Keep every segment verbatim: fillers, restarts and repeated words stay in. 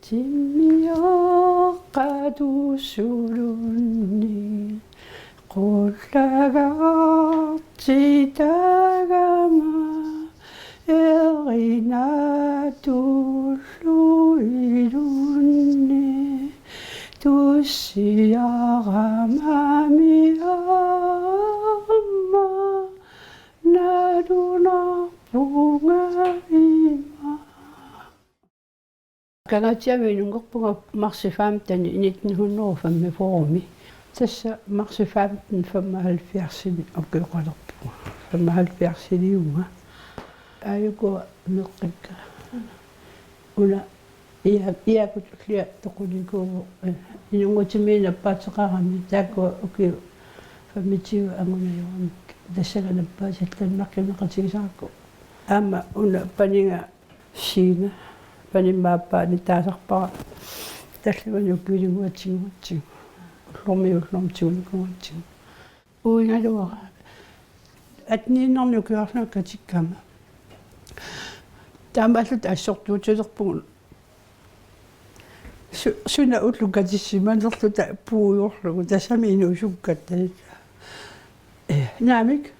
Simioqqatusulunni qullagartitagama erinatullu ilunni tussiaramami aamma nalunarpunga ima. Kangaatsiami inunngorpunga marsi femten nitten hundrede og femogfyrre. Tassa marsi femten femoghalvfjerds ukioqalerpunga. Femoghalvfjerdsiliunga. Aajuku meqqikka. Una ia-, iakut tullia toqunikuuvoq, eh, inunngutimiinnappaateqarami taakku ukiut femogtyve angunajuamik. Tassannga nappaasillannaqqinneqatigisaraakku. Aamma una paniga Siina, panimma aappaani taasarpara. Tallimani ukiulinguatsinnguatsigu. Ullormiit ullormut tigunikuugatsigu. Uigaluara. Atniinnarni ukiuarlunga katikkama. Taamaalluta assortuutilerpugut. Su-, suna ullut katissimanerluta puigorlugu tassami inuusukkatta. Eh, naamik,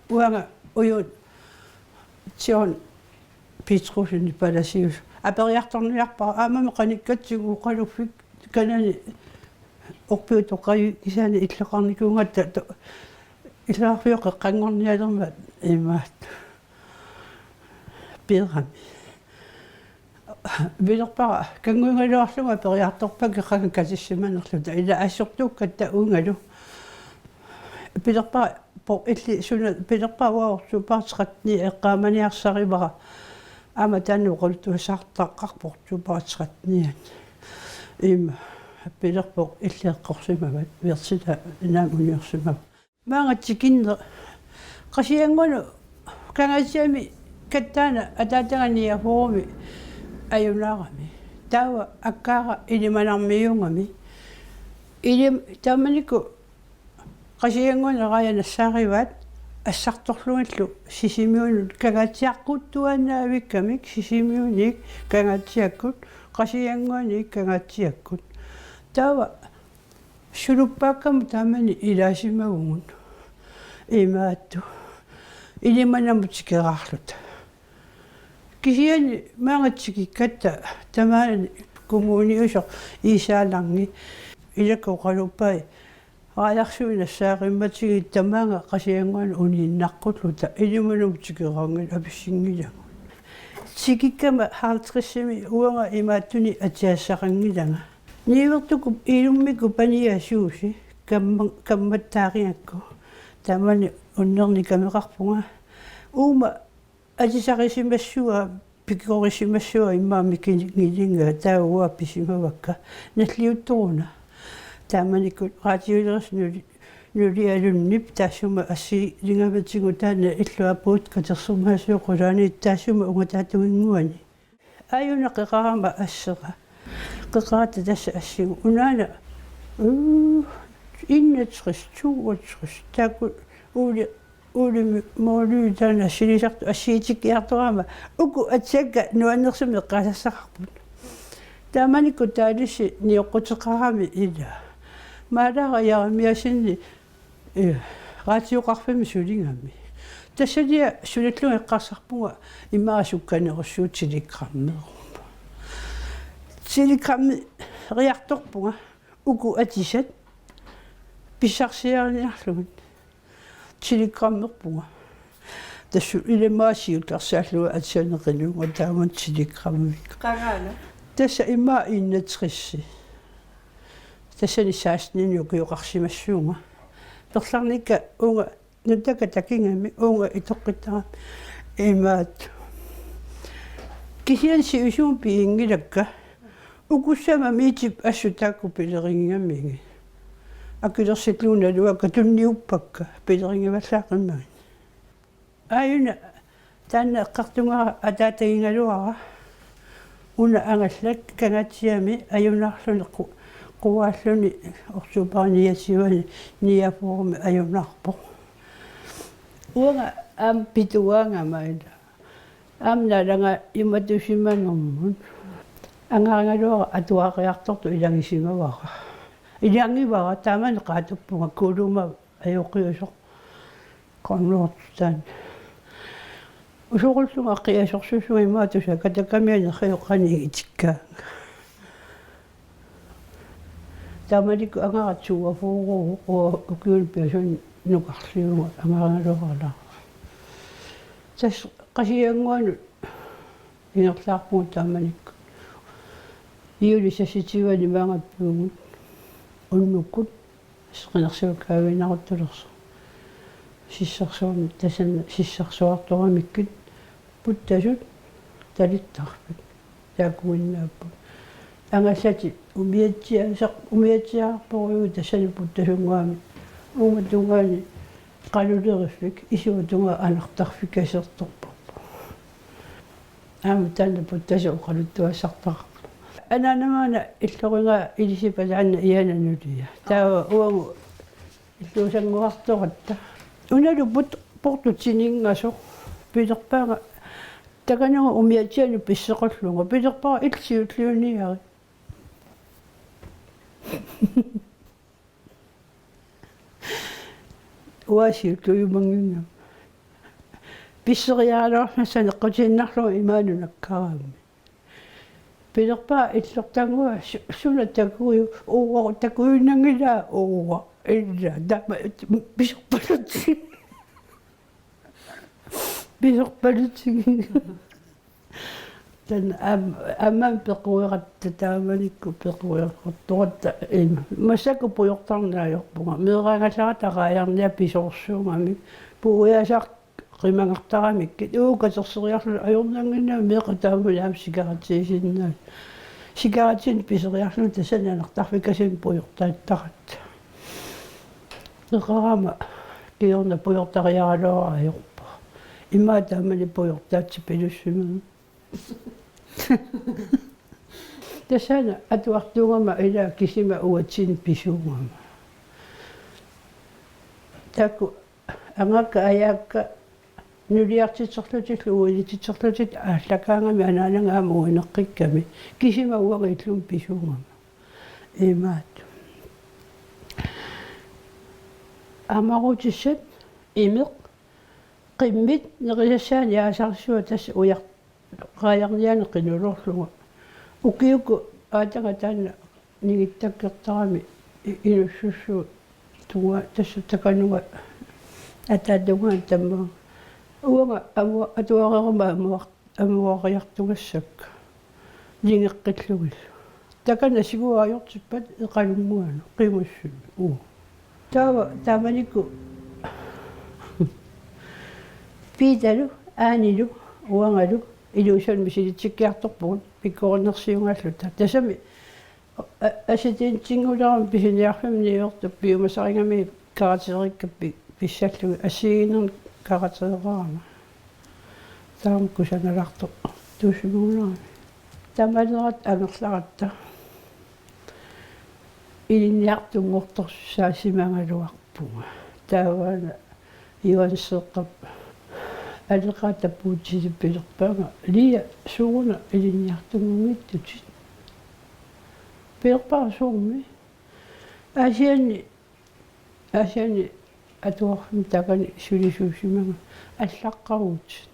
uanga ujuut John Petrussen Palasius. Aperiartorniarpara aammami qanikkatsigu oqaluffik kanani orpiutoqajuit kisianni illoqarnikuugatta to-, illoqarfiup qeqqanngornialermat imaat. Piirami. Pilerpara kannguigaluarlunga aperiartorpakka qanga katissimanerluta ila assortuukkatta uigalu. Pilerpara po-, illit suna pilerpara uanga oktober tretteni eqqaamaniarsarivara. Aamma taanna oqaluttuassartaqarpoq oktober tretteniani. Ima pilerpoq illit eqqorsimavat, versita naak uniorsimavat. Maanga tikinneq. Qasigiannguanut Kangaatsiami kattaana ataataga niogfyrremi ajunaarami. Taava akkaara ilimanarmiuugami. Ilim-, taamanikkut Qasigiannguani raajat nassaarivaat assartorlugillu Sisimiunut Kangaatsiaqquttuaannaavikkamik, Sisimiuniit Kangaatsiakkut, Qasigiannguaniit Kangaatsiakkut. Taava Suluppaakkamut taamani ilaasimavugut. Imaattoq. Ilimanamut tikeraarluta. Kisianni maanga tikikkatta tamaani kommuniusoq Iisaalanngi ilakka oqaluppai raajarsuit nassaarimmatigiit tamaanga Qasigiannguanut uniinnaqqulluta ilimanamut tikeraanngilaq apissinngilagut. Tikikkama halvtredsimi uanga imaattunik atisassaqanngilanga. Niuertukkut ilummikkut paniasuusi kamma-, kammattaarigakku. Taamani unnernik kameqarpunga. Uuma atisarisimassua, pikorisimassua immaqa mikigilinga taava pisimavakka. Nalliuttoruna. Taamanikkut raatiuleris nuli-, nulialunnip taassuma assigiinngimatigut taanna illuapuut katersumaasuu qulaaniit taassuma ungataatiginnguani. Aajuna qeqarama assera. Qeqarata tassa assigu. Unaana, uu, enogtres, toogtres. Taakku Uuli, Uulimi moolui taanna silisartut assigitikkiartorama. Uku atisakka nuannersumik eqqaasassaqarput. Taamanikkut Taalisi nioqquteqarami ila. Maalaara Jeremiassenip Ee, raatioqarfimmi suligami. Tassalia sulillunga eqqarsarpunga immaqa sukkanerussuup telegrammeerup. Telegrammeriartorpunga uku atisat pissarsiariniarlugit. Telegrammerpunga. Tassa ilamaasiutarsaallunga atisani qinuunga taamani telegrammik. Qaraana? Tassa immaqa enogtres. Tassani seksten ukioqarsimassuunga. Perlarnikka uunga nutaqa takigami uunga itoqqittarami imaattoq. Kisianni sivisuumik piginngilakka. Ukussama Miitip assut taakku pilerigigamigit. Akilersillugu naluakka tunniuppakka pilerigivallaaqimagit. Aajuna taanna eqqartugara ataatagigaluara. Una angallak Kangaatsiami ajunaarluni qu-, quaalluni oktober niogtyve niogfyrremi ajunaarpoq. Uanga aamma pituaagama ila. Aamma naalagaajumaatusimanermut. Angarigaluara atuariartortoq ilagisimavara. Ilagivara taamani qaatuppunga Kuuluma ajoqiusoq. Qonnuortutaan. Usorullunga qiasorsusunga imaattusa katakamianerhiuqanigitikkaanga. Taamanikkut angarat suafuuruuq ukiuni piasuni nukarliunga angarigaluaralaarama. Tassa Qasigiannguanut ingerlaarpugut taamanikkut. Juuli seksogtyve-ani maanga pivugut unnukkut. Qinersigut kaaviinaruttulersoq. Sissersuarmi tasanna sissersuartoramikkit puttasut talittarfik. Taakkuinnaapput. Angallatit umiatsiaasaq-, umiatsiaarporujuit tassani puttasunnguamik. Uuma tungaani qaluleriffik, isuata tungaa anartarfik kasertorparput. Aamma taanna puttasoq oqaluttuassartarpoq. Anaanamaana illorigaa ilisipa taanna iana nulia. Taava uagut illuusannguartoratta. Unalu put-, portut tininngasoq. Pilerpaanga takanunga umiatsianut pisseqarlunga. Pilerpaanga illit siulliuniarit. Uanga siulliumannginnama. Pisseriaraluarnissaq eqqutiinnarlugu imaanut nakkarammi. Pilerpaanga illortannguaq su-, suna takuju, uanga takujunnanngilaa uanga. Illa, taama pisorpalutsigit. Pisorpalutsigit. Taanna aam-, aamma pequeratta taamanikkut pequerartoratta ima. Massakkut pujortarneq ajorpunga. Meeraagallaratta raajarniat pisoorsuugamik. Puujaasaq qimagartaramikkit. Uu katerseriarlugu ajornannginnama meeqqat taamani aamma sigaratiisinnaasut. Sigaratiinik piseriarlugu tassani anartarfik kasimik pujortaattaratta. Eqarama kingorna pujortariaraluarpara ajorpara. Immaqa taamani pujortaatsit pilussimagit. Tassani atuartuugama ilaa kisima uatsinnut pisuugama. Taakku angakka ajaakka nuliartitserlutillu uinititserlutillu aallakaagami anaanaga aamma uineqqikkami. Kisima uanga illumut pisuugama. Imaattoq. Amaruutissat, imeq, qimmit, nerisassaani aasarsuaq tassa ujar-, raajarnianik qinuloorlunga. Ukiukkut aataga taanna ningittakkertarami i-, inussussuup tungaa tassa takanunga ataatungaani tammaga. Uanga amua-, atuareeruma amua-, amuariartugassakka. Lingeqqillugillu. Takanna siguaajortippat eqalunnguanut qimussunut. Uu. Taava taamanikkut Piitalu, Aanilu, uangalu, Ilulissani misilitsikkiartorpugut, pikkorinnersiugaalluta. Tassami, a-, assitintinngulaarami pisiniarfimmi niuertut piumasarigamigit karakterikka pi-, pissallugit assigiinnermi karaktereerama. Taama kusanalaartoq tuussimagunarami. Tamaleratta angerlaratta. Ilinniartunngortorsussaasimagaluarpunga. Taavaana Juan Seeqqap aleqaata Puutsilip pilerpaanga: Lia, sooruna ilinniartunngunngitsutit? Pilerpara: Soormi? Aasianni, Aasianni atuarfimmi taakani sulisuusimanga allaqqaruutit.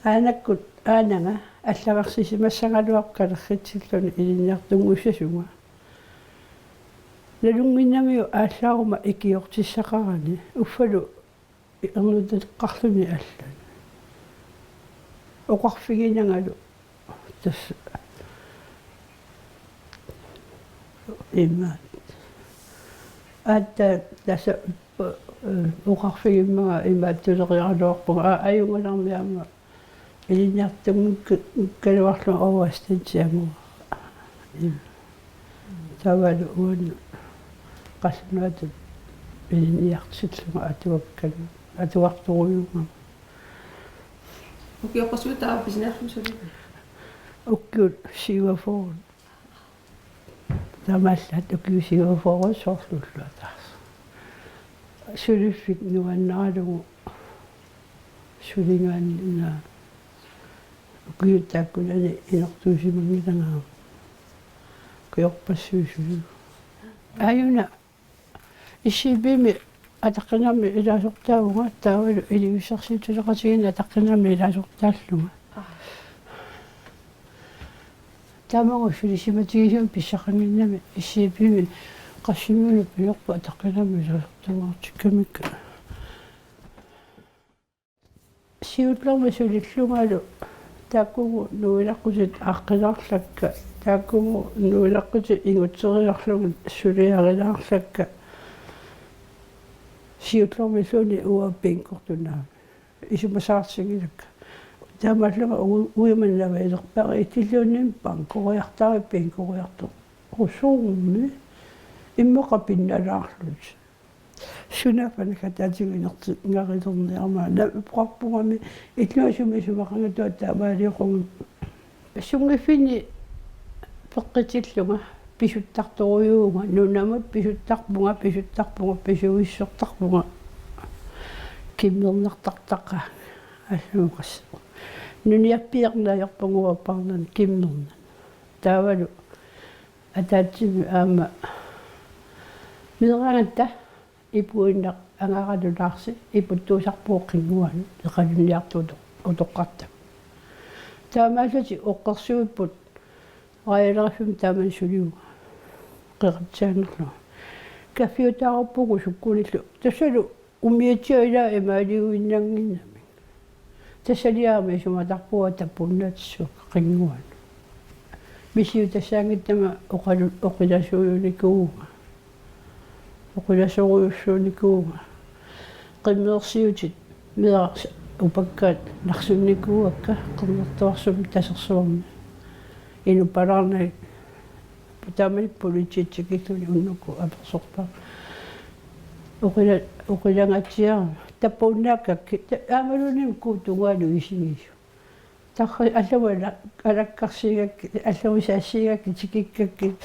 Aanakkut, aanaga allagarsisimassagaluarpoq kalerritsilluni ilinniartunngussasunga. Nalunnginnamiuk aallaaruma ikiortissaqarani, uffalu ernuteqqarluni allat. Oqarfiginangalu tassa ima. Aatsaat tassa, eh, oqarfigimmanga imaattuleriaraluarpunga, aa, ajunngilarmi aamma ilinniartunngikkaluarlunga overraskelse amuara. Ima. Taavalu uani qallunaatut ilinniartillunga atuakkan-, atuartorujuugama. Ukioqqasuit taava pisiniarfimmi sulippit? Ukiut syvogfyrre. Taamaallaat ukiut syvogfyrre soorlu ulloq ataaseq. Suliffik nuannaralugu suligaanni una Ukiut taakkunani inortuusimanngilanga. Ukiorpassuit suli. Aajuna S C P-mi ataqqinarnermik ilaasortaavunga, taavalu ilivitsarsiuteqatigiinni ataqqinarnermik ilaasortaallunga. Taamaammat sulisimatigisumik pissaqannginnami S C P-mi Qassimunut pilerpoq ataqqinarnermik ilaasortaartikkamikku. Siullermik sulillungalu taakkuupput nuilaqutit aaqqinarlakka, taakkuupput nuilaqutit ingutseriarlugit suliarilaarlakka. Siullermilluunniit uanga bingortunaami. Isumasaartinngilakka. Taamaallunga u-, uimannavilerpara itilluunniit bingoriartari bingoriartorusuummi immaqa pinnalaarlutik. Sunaaffa nakataatigut inertinngarilerniarmat naappaarpungami illuasumi isumaqanngitsoq taamaalioqunga. Sunngiffinni peqqitillunga pisuttartorujuuvunga, nunamut pisuttarpunga, pisuttarpunga, pisuissortarpunga. Kimmernartartaqaanga assuuqas. Nuniappiarneq ajorpunga uanga paarnani kimmernani. Taavalu ataatsimi aamma meeraagatta ipuinnaq angaaralulaarsi iputtuusarpugut qinnguanut eqalunniartut utoqqartut. Taamaallutik oqarsuipput Royal Reefimi taamani sulivunga qeqatsiaannarlunga. Kaffiutaaruppugut sukkunillu. Tassalu umiatsiaq ilaa imaaliuinnannginnami. Tassaliaama isumatarpunga tapunnaatissavakka qinnguanut. Misiutassaanngitsumik oqalu-, oqilasuunikuuvunga. Oqilasorujussuunikuuvunga. Qimmeersiutit meerarsa upakkaat narsunnikuuakka Qernertuarsummi Tasersuarmi. Inuppalaarnagit taamani politiit tikilluni unnukkut apersorpara. Oqila-, oqilangatsiarama. Tapunnaakkakkit. Ta-, aammaluunniit kuutungaanu isigisu. Tarra allamut ala-, alakkarsigakkit, allamut saassigakkit, tikikkakkit.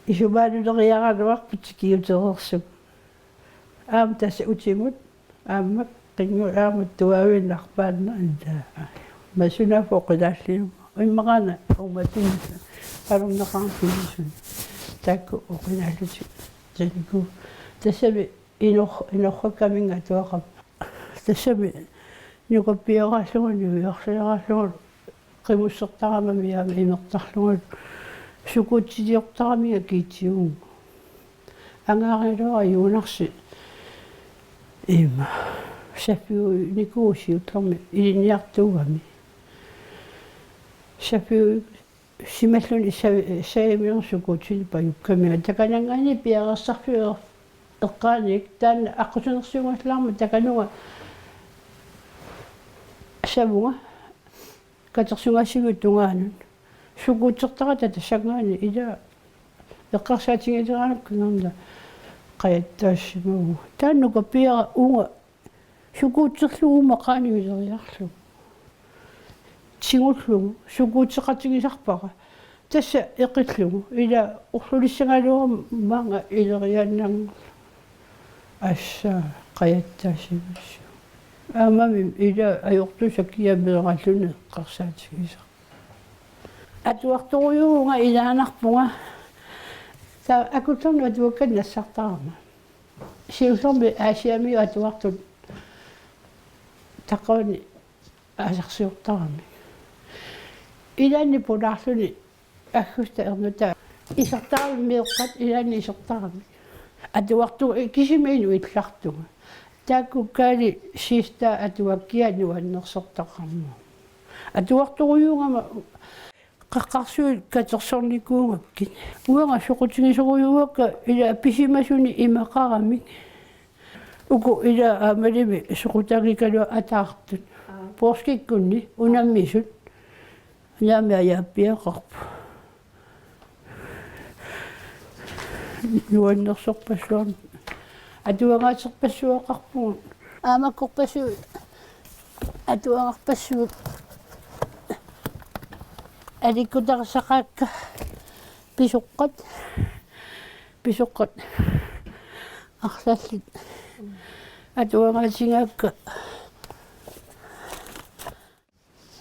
Isumaaluleriaraluarput tikiutereersugut. Aamma tassa utimut, aamma qinnguamut tuaaviinnarpaannaq ilaa. Masunaaffa oqilaalliumma. Immaqaana uummatinni alorneqarami pigisuni. Taakku oqilaallutik. Taniku. Tassami inor-, inorrakkaminnga atuaqarpoq. Tassami nukappiaraallunga, nuiarsiaraallunga, qimussertaramami aamma imertarlunga, sukuutsiliortaraminga kiitsiugu. Angaarigaluara Juunarsi ima saffiuinikuuvoq siullermik ilinniartuugami. Saffiu- simalluni sa-, saimior sukuutsinik pajukkamiga. Takananngaanniit piareersarfiup eqqaaniit taanna aqqusinersiugallaarmat takanunga savunga katersugaasiviup tungaanut. Sukuutsertarata tassanngaanniit ilaa eqqarsaatigileraarakku kingorna qajattaassimavugut. Taanna nukappiaraq uunga sukuutserlugu uuma qaangiuleriarlugu. Tigullugu sukuutseqatigisarpara. Tassa eqillugu. Ilaa orlulissagaluarama maanga ileriaannarlugu. Assa qajattaasimassuuvoq. Aammami ilaa ajortussaq kiammeeralluni eqqarsaatigisarpara. Atuartorujuuvunga ilaannarpunga. Taava Akullernut atuakkanik nassartarama. Siullermik Aasiammiut atuartut taqqavani aasarsiortaramik. Ilaanni pulaarluni aggusti ernutaa isertaramik meeqqat ilaanni isertaramik. Atuartunga kisimi inuillartunga. Taakku Kaali Siegstad atuakkiat nuannersortaqarmata. Atuartorujuugama qaqqarsuit katersornikuugakkit. Uanga soqutigisorujuuakka ilaa pisimasunik imaqaramik. Uku ilaa aammalimi soqutaanngikkaluartut ataartut. Aa. Poorskikkunni unammisut. Naamik ajaappiaqarpoq. Nuannersorpassuarnik. Atuagaaserpassuaqarpugut. Aamakkorpassuit. Atuagarpassuit. Alikkutarisaqaakka pisoqqat. Pisoqqat. Arlallit. Atuagaatigaakka.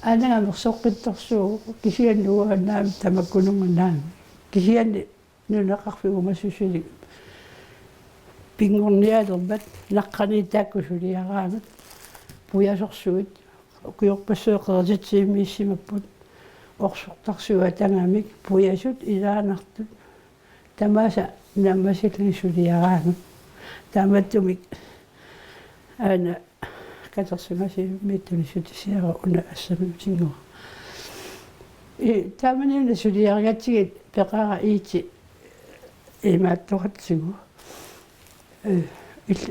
Anaga mersoqqittorsuuvoq kisianni uanga naamik tamakkununnga naamik. Kisianni nunaqarfik uumassusilik pinngornialermat naqqaniit taakku suliaraangat pujasorsuit ukiorpassuit qerititsivimmiissimapput orsortarsuit atagamik pujasut ilaanartut tamaasa naammasillugit suliaraangat. Taamaattumik aana katersugaasivimmik tunissutisiara una assammik utinngua. Taamani una suliarigatsigit peqaara Iiti imaattoqatsigu.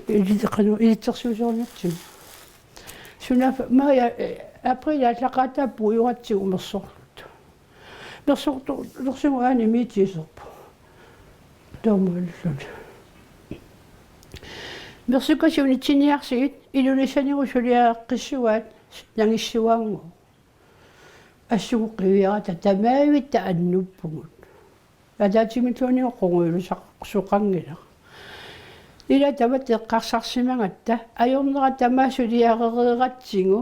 Ilitseqanu ilitsersuisoornitsigu. Sunaaffa maja april aallaqqaataap puiugatsigu mersorluta. Mersortorsugu aani miitiiserpu. Taamaalilluni. Mersukkasi unitsiniarsigit Ilulissanilu suliareqqissuaat nangissuaannguaq. Assugu qiviarata tamaavitta annuppugut. Ataatsimilluunniit qungujulusaqarsuaqanngilaq. Ila tamatta eqqarsarsimagatta ajornera tamaat suliarereeratsigu.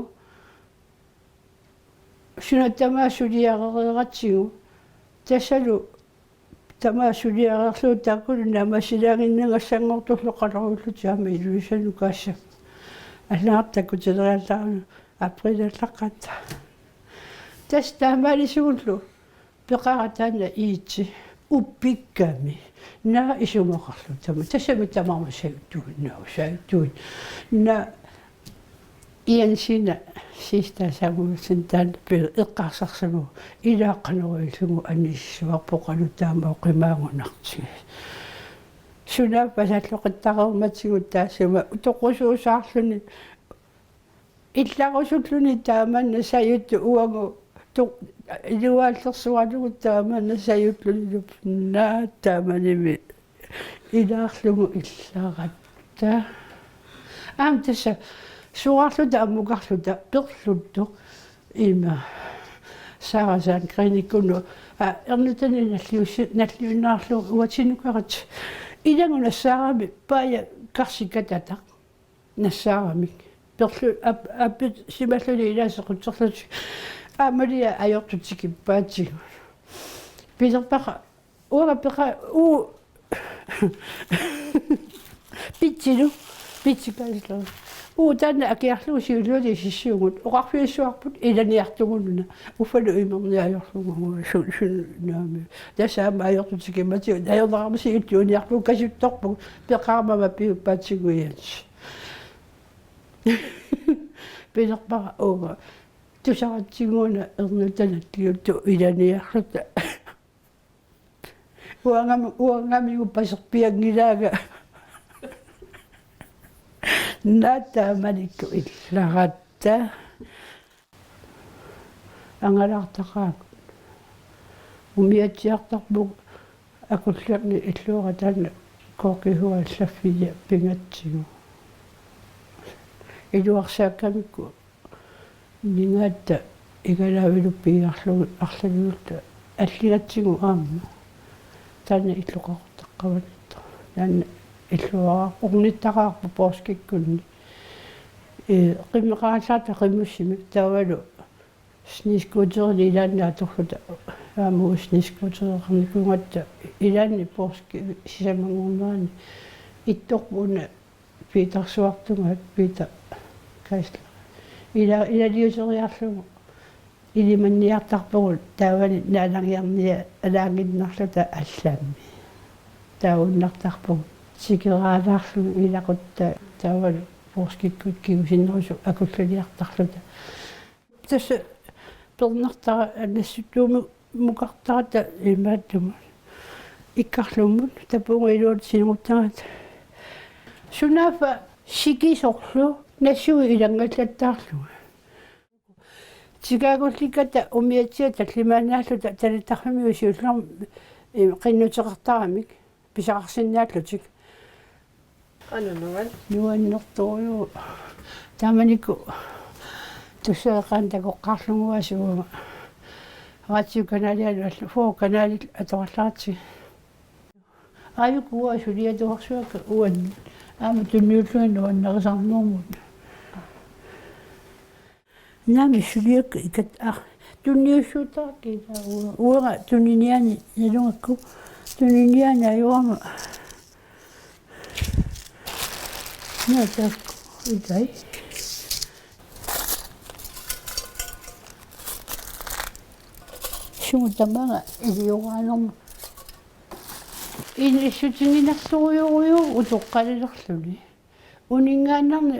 Suna tamaat suliarereeratsigu. Tassalu tamaat suliareerlugu taakkulu naammassilaaginnarngassanngortullu qanoq iliorlutik aamma Ilulissanut kaassapput. Allagartaq takutileriallaarlugu april aallaqqaataa. Tassa taamaalisuullu peqaara taanna Iiti uppikkami. Naa isumaqarluta tama. Tassami tamarmik sajuttuinnaq sajuttuinnaq. Naa Jensina Siegstad Samuelsen taanna pil eqqarsarsimasoq ilaa qanoq ilillugu anississuarpoq qanoq taama oqimaagunartigisoq. Sunaaffa salloqittareermatigut taassuma utoqusuusaarluni illarusulluni taamanna sajuttut uagut to-, iluaallersuarlugu taamanna sajullunilu naa taamanimi ilaarlugu illaratta. Aamma tassa suaarluta ammukarluta perluttoq ima Sara Sandgrenikkut aa ernutani nalliussi-, nalliunnaarlugu uatsinnukaratta. Ilagut nassaarami paaja karsikkatataq. Nassaaramik. Perlu-, ap-, appit simalluni ilaa sequtserlutik. Aamma ilaa ajortut tikippaatsigut. Pilerpara, uanga peqa-, uu. Pitsilu, pitsikaislera. Uu, taanna akiarlugu siulliullugu sissiugut. Oqarfigissavarput ilaniartugununa. Uffalu imerniarlugu su-, su-, naami. Tassa aamma ajortut tikimmatigut. Ajornarama siulliuniarpugut kasuttorpugut. Peqarama piuppaatiguians. Pilerpara uunga. Tusaratsigu una ernutani nalliuttut ilaniarluta. Uangami, uangami uppaserpianngilaanga. Naa taamanikkut illaratta. Angalaartaqaagut. Umiatsiartarpugut Akullerni illuarataanna K G H allaffigia pingatsigu. Iluarsaakkamikku ningaatta igalaaviluppit piiarlugu arlaligullu alligatsigu aamma. Taanna illoqartaqqavanittoq. Taanna illuara ornittaqaarpoq poorskikkunni. Ee, qimmeqarallaarta qimussimik taavalu snescooterini ilaanni atorluta aamma snescootereqarnikuugatta ilaanni poorskip sisamanngornerani ittorput una Piitarsuartungaat Piita Kaisla. Ila-, ilaliuseriarlugu ilimanniartarpugut taavani naalagiarnia alaanginnarluta allammi. Taavunnartarpugut sikeraalaarlugu ilaqutta taavalu poorskikkut kingusinnerusoq akulliliartarluta. Tassa pernartara nassuttuumu-, mukartarata imaattumut. Ikkarlummut tapunga iluat sinuguttagaat. Sunaaffa sikisorlu nassuit ilanngallattaarlunga. Tikaagullikkata umiatsiat tallimaannaalluta talittarfimmiut siullermik, ee, qinnuteqartaramik pisaqarsinnaallutik. Qanoq nuan-, nuannertorujuk. Taamanikkut tussareqaanni takoqqaarlugu asuuma. Radiokanalialu allu, Fårokanalit atorallaratsigu. Aajuku uanga suliatuarsuakka uannut. Aamma tunniullugit nuannarisarnermut. Naamik suliakka ikat, ah, tunniussuuttarakkit ilaa, uanga tuniniaani nalugakku, tuniniaani ajorama. Naa taakku itai. Sumut tamaanga ilioraanerma. Inissutiginersorujorujuuvoq utoqqalilerluni. Uninngaannarni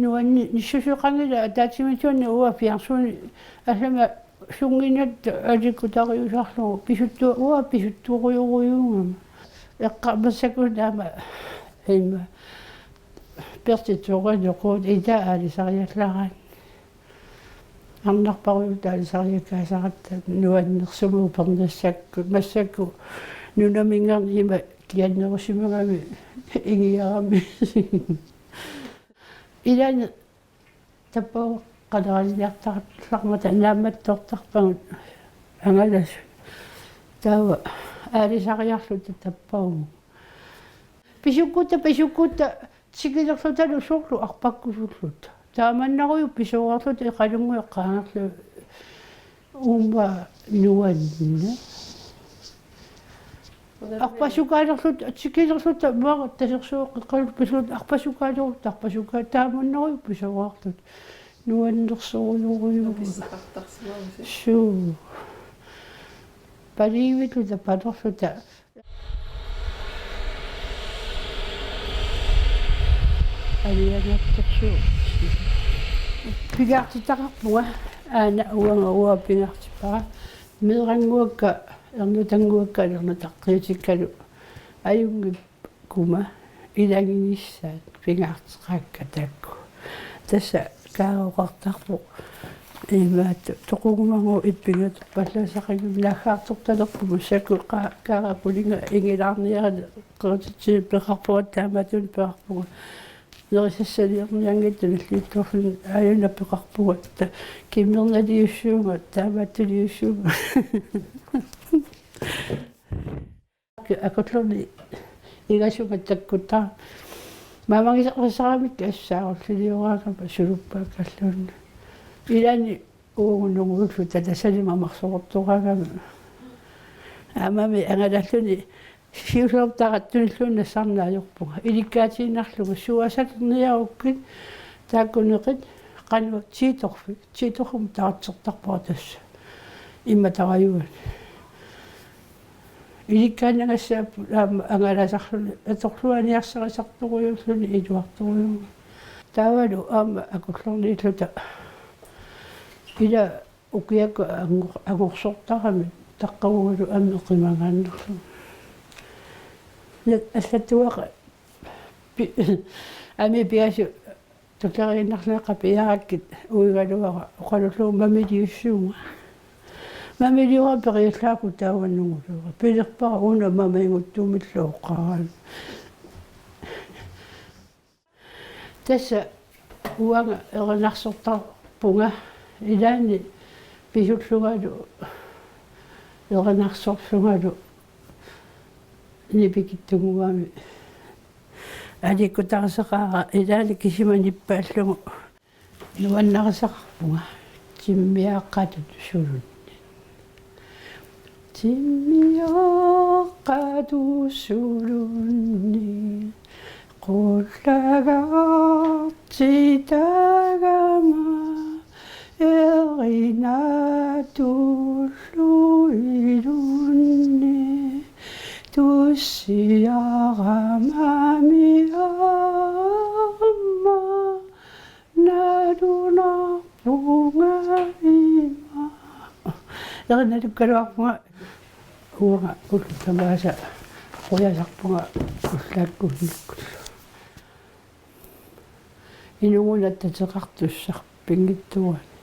nuanni-, nissuseqanngilaq ataatsimiittuani uanga fjernsyni allama sunnginnatta aliikkutariusarlugu pisuttu-, uanga pisuttorujorujuugama. Eqqaamasakku taama imma pertitsoqanequt ita aalisariallaraanni. Arnarparujuuta aalisariakkaasaratta nuannersuummata upernassakku, massakkut nunaminngaanniit ima kiannerusimagami ingiarami. Ilaanni tappavunga qaleralliartartarmata naammattoortarpagut angalasut. Taava aalisariarluta tappavunga. Pisukkutta, pisukkutta, tikilerlutalu soorlu arpakkusulluta. Taamannarujuk pisoorluta iqalunnguit qaangerluta uumma nuanni. Arpasukaalerluta, tikilerluta, maanga tasersuuqqikkalu pisuut arpasukaalerluta, arpasukaa-, taamannarujuk pisoorluta. Nuannersorujorujuuvoq. Pisaqartarsimavasi. Suu. Paliivilluta, palerluta. Alianattorsu. Pingaartitaqarpunga, aana uanga uanga pingaartippara. Meerannguakka, ernutannguakka, ernutaqqiutikkalu. Ajunngikkuma ilaginissaat pingaarteqaakka taakku. Tassa Kaara oqartarpoq imaattoq: Toqugumagooq ippinnga atorpallaasaqanngimmat naaggaartortalerpugut, massakkut Ka-, Kaara pulinga ingilaarniarani qerititsineq peqarpunga, taamaattunik peqarpunga nerisassaliornianngitsoq nalliuttorluni, aajuna peqarpunga: Ta-, kimmernaliussuunga, taamaattuliussuunga. Akullerni ingasunga takkutta. Mamangisarisaramikkit assaarulilioraangama suluppaakkalluunniit. Ilaanni uagut nungullu tatasali mamarsoortoraangama. Aammami angalalluni siulertartunilluunniit nassarneq ajorpunga. Ilikkaatiinnarlugu suasalerniarukkit taakkuneqit qanoq tiitorfik. Tiitorfimmi taratsertarpara tassa. Imma tarajuani. Ilikkaannagassaarput aamma angalasarluni atorluarniarsarisartorujuulluni iluartorujuulluni. Taavalu aamma akullerniilluta ila ukiakkut angor-, angorsortaramik taqqavugalu aamma qimagaannarluni. Nat-, allattuaqa pi-, aammi piasu Tulleriinnarneqapiarakkit uigaluara oqalullugu mamiliussuunga. Mamiliuara periallaaku taava nunguluara. Pilerpara una mamaiguttumillu oqaraan. Tassa uanga erinarsortarpunga ilaanni pisullungalu erinarsorlungalu nipikitsunnguamik. Aliikkutarisaqaara ilaanni kisima nippaallugu nuannarisaqarpunga timmiaaqqatut sulunni. Timmiaaqqatut sulunni qullagartitagama erinatullu ilunni tussiaramami aamma nalunarpunga ima. Erinalukkaluarpunga uanga ullut tamaasa qujasarpunga ullaakkuunnikkullu. Inunnguaq attateqartussaq pinngitsoorani.